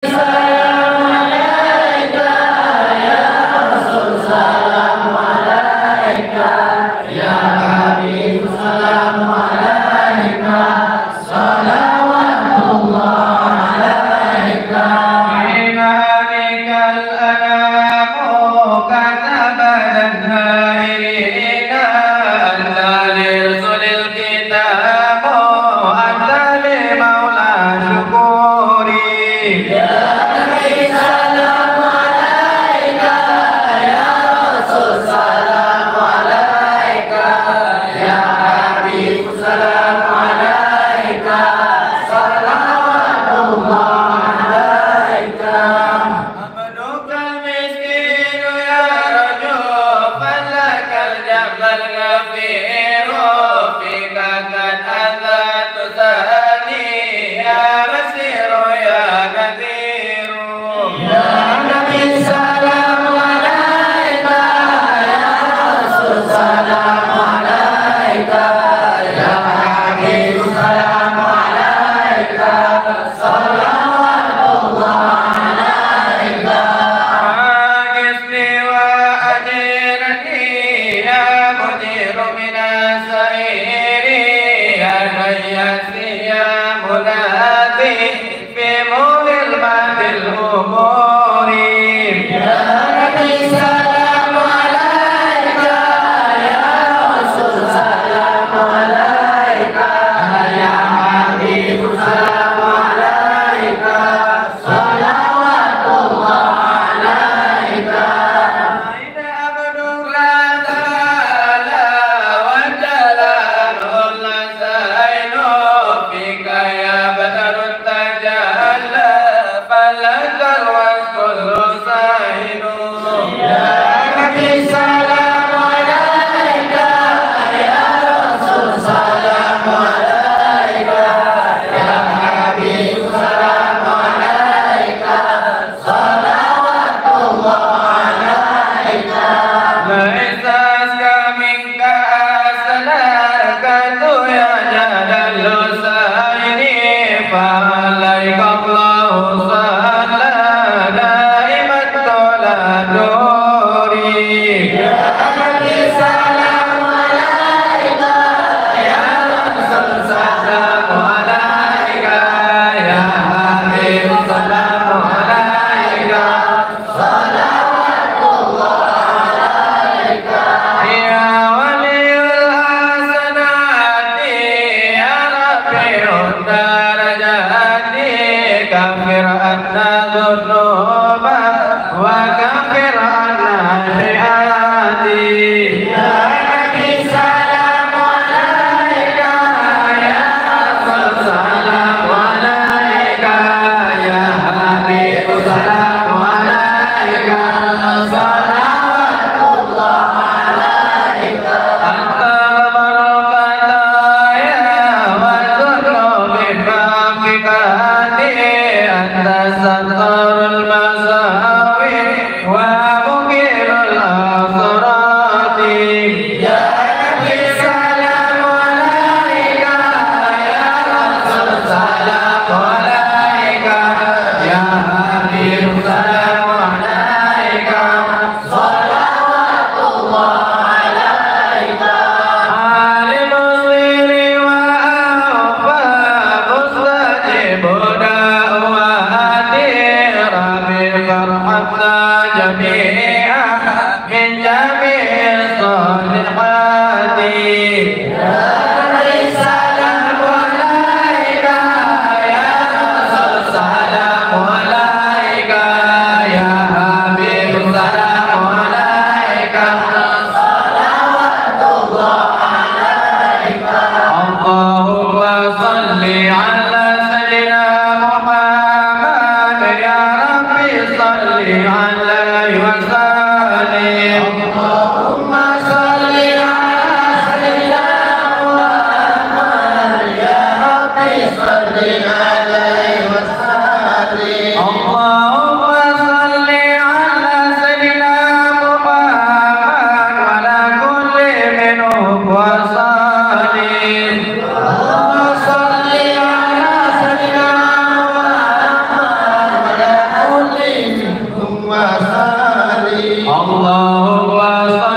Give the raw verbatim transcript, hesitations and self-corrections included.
Salam alaika, ya Rasul, salam alaika, ya Habib, salam alaika, salawatullah alaika. Bima bikal anamu kataban hairina, anta lirsulil kitabu, anta li maula syukuri. Ya Nabi, salam alaika, ya Rasul, salam alaika, ya Habib, salam alaika, salawatullah alaika. Abdukal miskinu yarju, falakal jamal ghafiru, fika qad azatu sani, ya basiru ya nadhiru. Ya Nabi, salam alaika, ya Rasul, salam alaika, ya Habib, salam alaika, salawatullah alaika. Agisni wa ajirni, ya mujiru minas sairi, ya nayyasi, ya munadi, fi muhil madil umuri. Ya Nabi, salam alaika, ya Rasul, salam alaika, ya Habib, salam alaika, salawatullah alaika. Aina abdullah ta'ala wa jalaluhu zainu, fika ya badarut tajalla, falakal wasful husainu. Ya Nabi, salam alaika, ya Rasul, salam alaika, ya Habib, salam alaika, salawatullah alaika. Laisa azka minka asla, katu ya jadal husaini, fa alaika Allahu salla daiman tula duri. Ya Nabi, salam alaika, ya Rasul, salam alaika, ya Habib, salam alaika, salawatullah alaika. Ya waliyul hasanati, ya rafi'ud darajati, kaffir anna dzunuba wa kaffir anna sayyiati. Ya Nabi, salam alaika, ya Rasul, salam alaika, ya Habib, salam alaika, salawatullah alaika. Anta ghafarul khataya wa dzunubi muwaffiqati, anta sattarul masawi wa muqilul asrati. Ya Nabi, salam alaika, ya Rasul, salam alaika, ya Habib, salam alaika, salawatullah alaika. Alimul sirri wa akhfa, mustajibu da'wati, Rabbi farhamna jami'an min jami'is shalihati. Ya Rabbi, salamu alaika, ya Rasul, salamu alaika, ya Habib, salamu alaika, salawatullah alaika. Allahumma salli ala sayyidina Muhammad, ya Rabbi, salli alaihi wa sallim. Allahumma salli ala sayyidina Muhammad, ya Rabbi, salli alaihi wa sallim. Allahumma salli ala sayyidina Muhammad wa ala kulli minhum wa sallim. Allahumma salli ala sayyidina Muhammad wa ala Allahumma